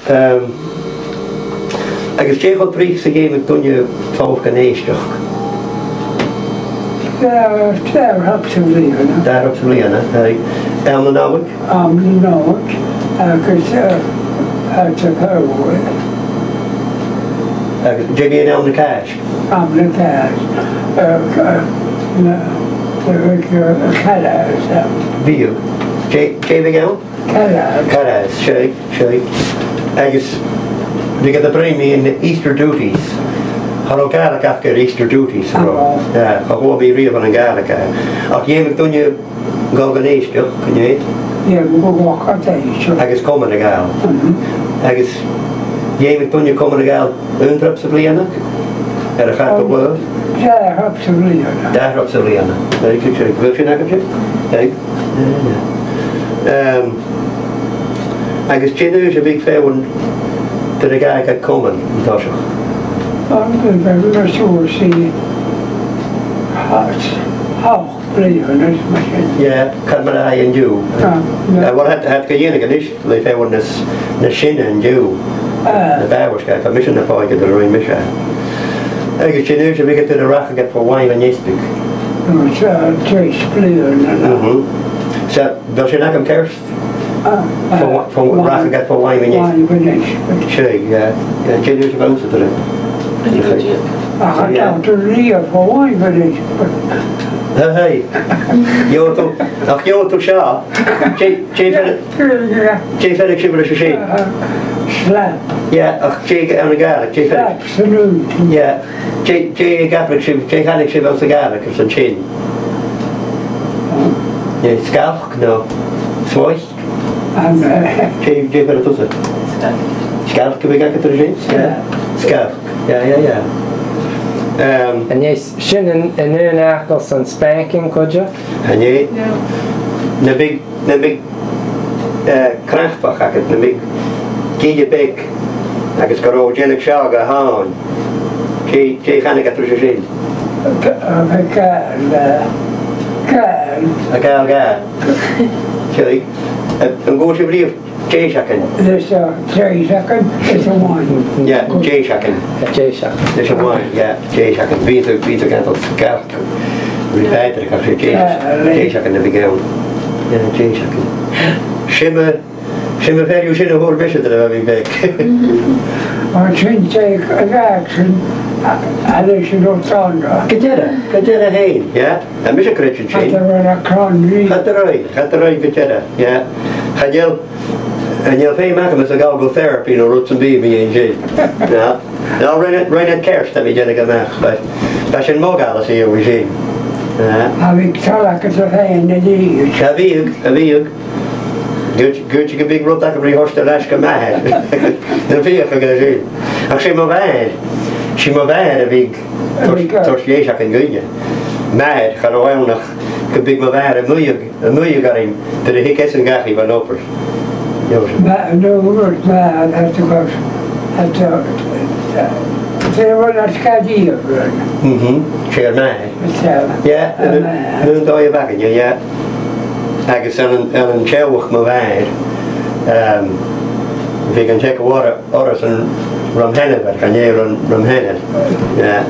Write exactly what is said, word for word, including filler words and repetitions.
Ehm, agus dè cho tric 's a dh'fheumadh duine falbh gun èisteachd? Eh, dà thrup sa bhliadhna. Dà thrup sa bhliadhna, aye. Àm na Nollaig? Àm na Nollaig, agus, eh, àite far a bheil. Agus dè mu àm na Càisg? Àm na Càisg, eh, eh, na, na, eh, Carghas, eh. Bhiodh. Dè, dè bhiodh ann? Carghas. Carghas, seadh, seadh. Agus bhiodh iad a' bruidhinn mu na Easter duties. Cha robh Gàidhlig aca air Easter duties, cha robh. Cha robh. Yeah, cha chuala mi riamh ann an Gàidhlig e. Ach dh'fheumadh duine a dhol gun èisteachd, an e? Yeah, gu, gu, gu èisteachd. Agus comain a ghabhail. Mhm. Agus dh'fheumadh duine comain a ghabhail aon trup sa bhliadhna? Air a' chadal? Um, dà thrup sa bhliadhna. Dà thrup sa bhliadhna. Very good, very good. A bheil sin agaibhse? Right. Ehm, agus dè an aois a bhiodh feadhainn nuair a ghabhadh iad comain an toiseach? An, bha, bha, bha, siùrsa, h-, h-, bliadhna, is mar sin. Yeah, chan eil mar a tha e an-diugh. Ah, yeah. Eh, well, tha, tha iad ga dhèanamh a-nis le feadhainn nas, nas sine an-diugh. Ah. Na bàbhairt, tha mise na b' òige nuair a rinn mise. Agus dè an aois a bhiodh iad nuair a rachadh iad fo làimh an easbaig? No, 's e, eh, treis bliadhna, no. Mhm. 'S e, a bheil sin agam ceart? Ah, fo, eh, fo, làimh, rachadh iad fo làimh an easbaig. Làimh an easbaig. Seadh, yeah. Yeah, dè an aois a bha thusa nuair a... Ach, yeah, an robh iad a' dol riamh fo làimh an easbaig? Hey, hey. Gheibheadh tu, ach gheibheadh tu seo. Dè, dè bheir, dè bheireadh sibh leis a sin? Aha. Slap. Yeah, ach dè anns a' Ghàidhlig, dè bheireadh? Slap, salute. Yeah. Dè, dè a dh'abradh sibh, dè a chanadh sibh anns a' Ghàidhlig airson sin? Yeah, sgailc, no. Smoist? An, eh, dè, dè bheireadh tusa? Sgailc. Sgailc a bhiodh agad air sin? Yeah. Sgailc. Yeah, yeah, yeah. Ehm, an e sin an, an aon fhacal son spanking, cuideachd? An e? No. Nam biodh, nam biodh, eh, cnapach agad, nam biodh gille beag agus gun robh thu a' dèanamh seo dha thòin. Dè, dè chanadh iad ris a sin? G-, eh, gabh, eh, gabh. A gabh, gabh. Seadh. Eh, an cuala sibh riamh dèiseagan? Leis, eh, dèiseagan, leis a' bhàin. Yeah, dèiseagan. Dèiseagan. Leis a' bhàin, yeah, dèiseagan. Bhiodh, bhiodh iad a' cantainn sgailc ri Pàdraig, ach 's e dèis-, ah, le- dèiseagan a bhiodh ann. Yeah, dèiseagan. 'S e mo, 's e mo bheathach sin a fhuair mise nuair a bha mi beag. An sin tè a' gabhail sin, a, a leis an old song. Gu dearbh, gu dearbh fhèin, yeah. Tha mise a' creidsinn sin. Cha do rinn e cron riamh. Cha do rinn, cha do rinn gu dearbh, yeah. Chan eil, chan eil feum agam-sa a' gabhail gu therapy no rud sam bith mu dheidhinn sin. No. No, rinn iad, rinn iad ceart, tha mi a' dèanamh a-mach. Bha, bha sin modhail às a dhèidh sin. Yeah. Cha bhiodh toil agad-sa fhèin a-rithist. Cha bhiodh, cha bhiodh. Gu, gu, gum biodh rud agam ri thoirt air ais gu m' athair. Nam feuch agad sin. Ach 's e mo mhàthair, 's e mo mhàthair a bhiodh toirt, toirt dèiseagan dhuinne. M' athair, cha robh ann ach gum biodh mo mhàthair a' muigh, a' muigh oirnn, nuair a thig esan dhachaigh bhon obair. Mar, no, mar, mar, at the bus, at the, at the, they were not scared of them. Mhm. 'S e ur màthair. Yeah, an, an dòigh a bh' againne, yeah. Agus ann an, ann an teaghlach mo mhàthar, um, bhiodh an teagamh orra, orrasan rum sheanmhair, chan e rum, rum sheanair. Yeah.